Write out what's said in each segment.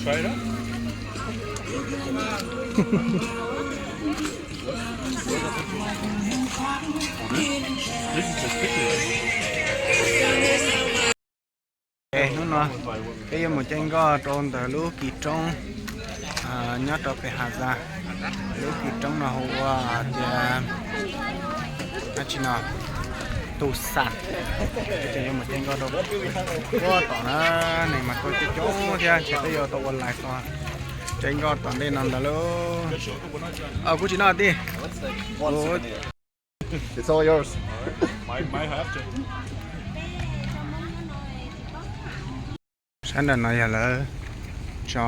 Hnub no peb yuav mus caij nkoj rau ntawm lub kis roob nyob rau pem Hav Zas. Lub kis roob no hu ua tias dab tsi no, Tus Xam. Peb yuav mus caij nkoj rau puag tom na, neeg mas tuaj coob coob thiab, ntshe peb yuav tau ua lais txog caij nkoj tom ntej no ntag lauj. Kuv tsis noj tij. Sab nram no yog lawv tso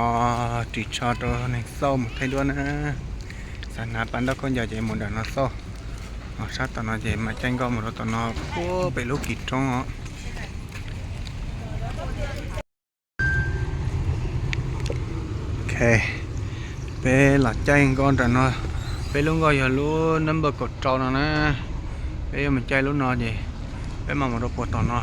ris tsho rau neeg xauj mus thaij duab na. Xav hnav pab ntaub khaub ncaws ces mus nram no xauj. Ho sab tom no ces mam caij nkoj mus rau tom no puag pem lub kis roob os. Ok, peb los caij nkoj nram no, peb lub nkoj yog lub number kaum rau no na. Peb yuav mus caij lub no ces peb mam mus rau puag tom no.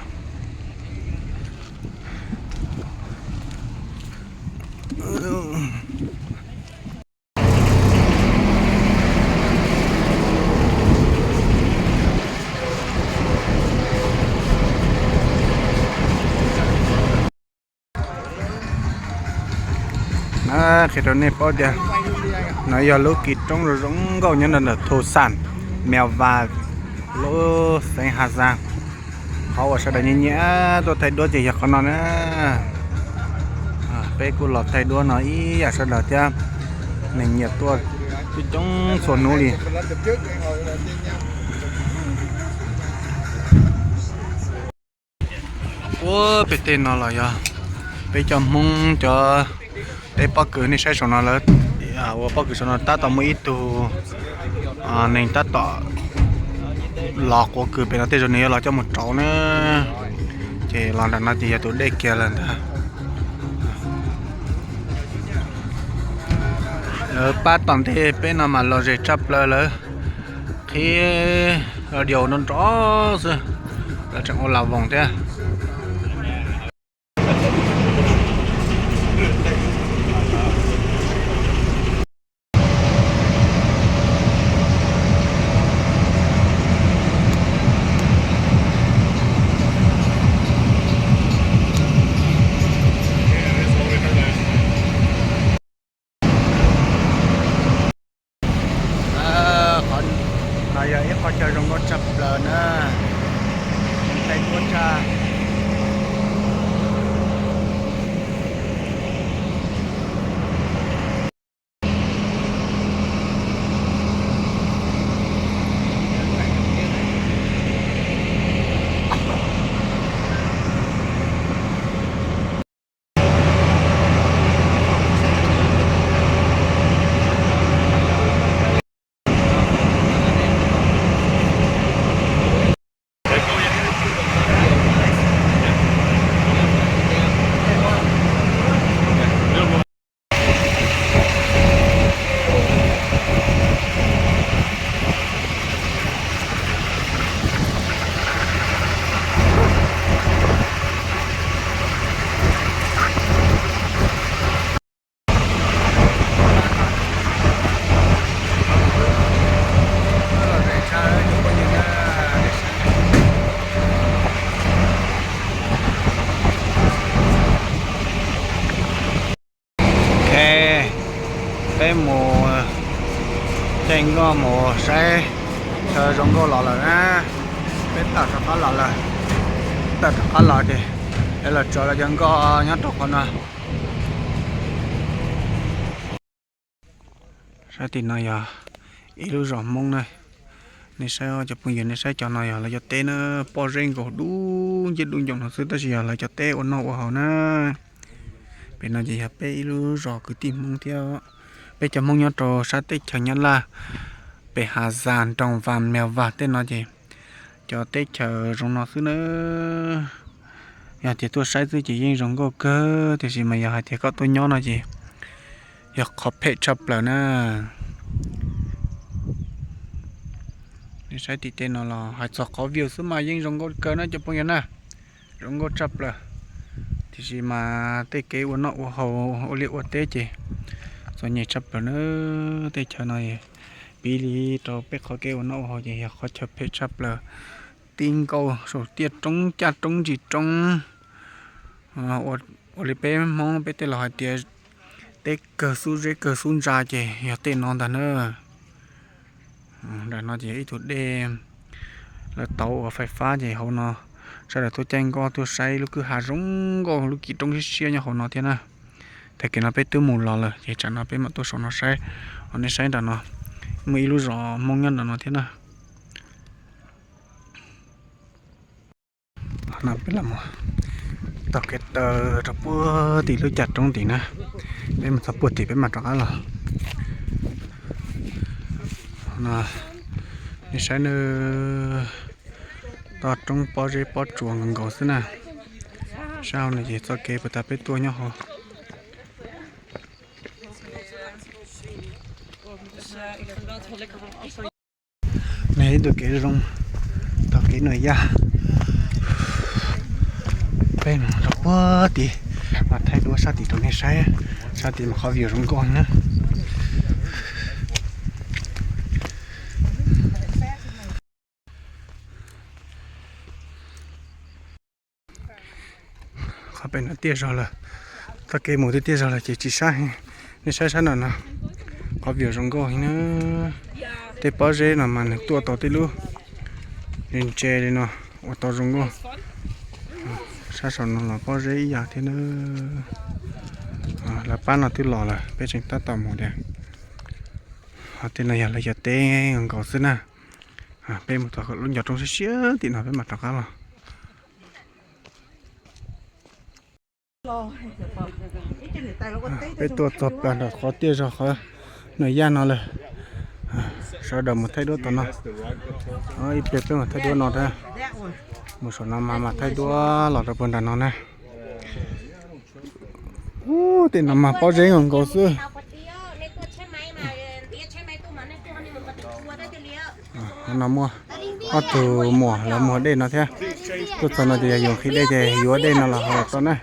Qhia rau nej paub tias no yog lub kis roob zoo nkauj nyob ntawm Thus Xas, Mes Vas, lub xeev Has Zas, qhov uas sawv daws nyiam nyiam tuaj thaij duab ces yog qhov no na. Peb kuj los thaij duab no ib yam sawv daws thiab, neeg nyiam tuaj coob coob txhua hnub li. Ua peb tej no los yog peb cov Hmoob cov teb pob kws, nej saib saum no lawv ua pob kws saum no tab tom muaj ib tug neeg tab tom los quav kws pem no, tej zaum nws yuav los coj mus rauv na. Ces los nram no ces yog tus dej kiag lawm ntag. Lawv pab tom ntej peb no mas lom zem tshaj plaws, lawv qhib radio nrov nrov xwb, lawv tseem ua lam voos thiab. Qhov no yog ib qhov chaw zoo nkauj tshaj plaws na, thaij duab tshaj. Ok, peb mus caij nkoj mus saib chaw zoo nkauj los lawm na. Peb tawm rov qab los lawm, tawm rov qab los ces peb los tso lawv cov nkoj nyob rau qhov no. Sab tim no yog ib lub zos Hmoob na. Nej saib cov phooj ywg, nej saib cov no yog lawv cov teb na, pob zeb nkaus dub nciab dub ncoos no xwb tab sis yog lawv cov teb ua noj ua haus na. Pem no ces yog peb ib lub zos kwv tij Hmoob thiab. Peb cov Hmoob nyob rau sab teb chaws Nyab Laj, pem Has Zas, Nroog Vas, Mes Vas tej no ces cov teb chaws zoo no xwb na. Yog tias tuaj saib xwb ces yeej zoo nkauj kawg, tiam sis mas yog hais tias koj tuaj nyob no ces yog qhov phem tshaj plaws na. Nej saib tim tej no los hais txog qhov view xwb mas yeej zoo nkauj kawg na cov phooj ywg na. Zoo nkauj tshaj plaws. Tiam sis mas tej kev ua noj ua haus ua liaj ua teb ces txom nyem tshaj plaws na. Tej chaw no piv li rau peb qhov kev ua noj ua haus ces yog qhov chaw phem tshaj plaws. Tib nkaus saum tiaj roob caj roob ntsis roob. Ua li peb Hmoob peb tej laus hais tias teb kawg xub zeb kawg xub ntsa ces yog tej no ntag na. Nram no ces yog ib tug dej lawv tauv ua fais fab ces hauv no sawv daws tuaj caij nkoj tuaj saib lub kwj ha zoo nkauj lub kis roob siab siab nyob hauv no thiab na. Tag kis no peb twb mus los lawm ces tsam no peb mam tuaj saum no saib. Ho nej saib nram no muaj ib lub zos Hmoob nyob nram no thiab na. No peb los taug kev taw rau puag tim lub caj roob tim na. Peb mus txog puag tim peb mam rov qab los. Nej saib na, toj roob pob zeb pob tsuas nkaus nkaus xwb na. Sab hauv no ces txoj kev puag ta peb tuaj nyob hauv. Nws ib tug kev zoo, tog kev noj yaj. Peb mus rau puag tid mas thaij duab sab tid rau nej saib, sab tid mas qhov view zoo nkauj na. Qhov pem no tiaj zog lawm, txoj kev mus twb tiaj zog lawm ces tsis saib. Nej saib sab nram no, qhov view zoo nkauj heev na. Tej pob zeb no mas nws tuaj tau tej lub ntse li no ua tau zoo nkauj. Sab saum no los pob zeb ib yam thiab na. Lawv pab no twb los lawm peb tseem tab tom mus tiag. Ho tej no yog lawv cov teb nkaus xwb na. Peb mus txog lub ncov roob siab siab tim no peb mam rov qab los. Peb tuaj txog plas nram qhov tiaj zog qhov noj yaj no lawm. Sawv daws mus thaij duab tom no. Ib pliag peb mus thaij duab no thiab. Mus saum no mas mas thaij duab los rau puag nram no na. Ub, tej no mas pob zeb nkaus nkaus xwb. No muaj ob tug muam lawv muag dej no thiab. Tuaj txog no ces yog yus nqhis dej ces yuav dej no los haus tau na.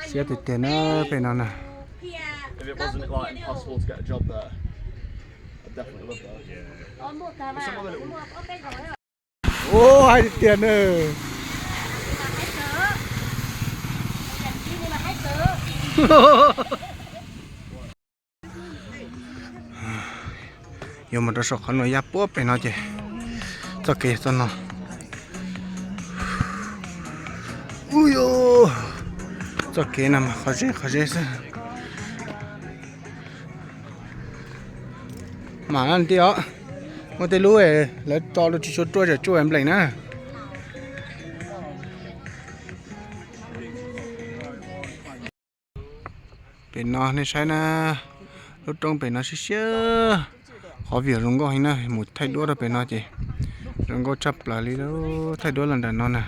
Siab tiag tiag na pem no na. Ub, hais tiag tiag na. Yuav mus rau saum qhov noj yaj puag pem no ces txoj kev yog txoj no. Ub, txoj kev no mas qhov zeb qhov zeb xwb. Mam li os, muaj tej lub lawv tso rau tsis tshua ruaj zam tsuaj nplees na. Pem no nej saib na, lub roob pem no siab siab, qhov view zoo nkauj heev na, mus thaij duab rau pem no ces zoo nkauj tshaj plaws li. Thaij duab los nram no na.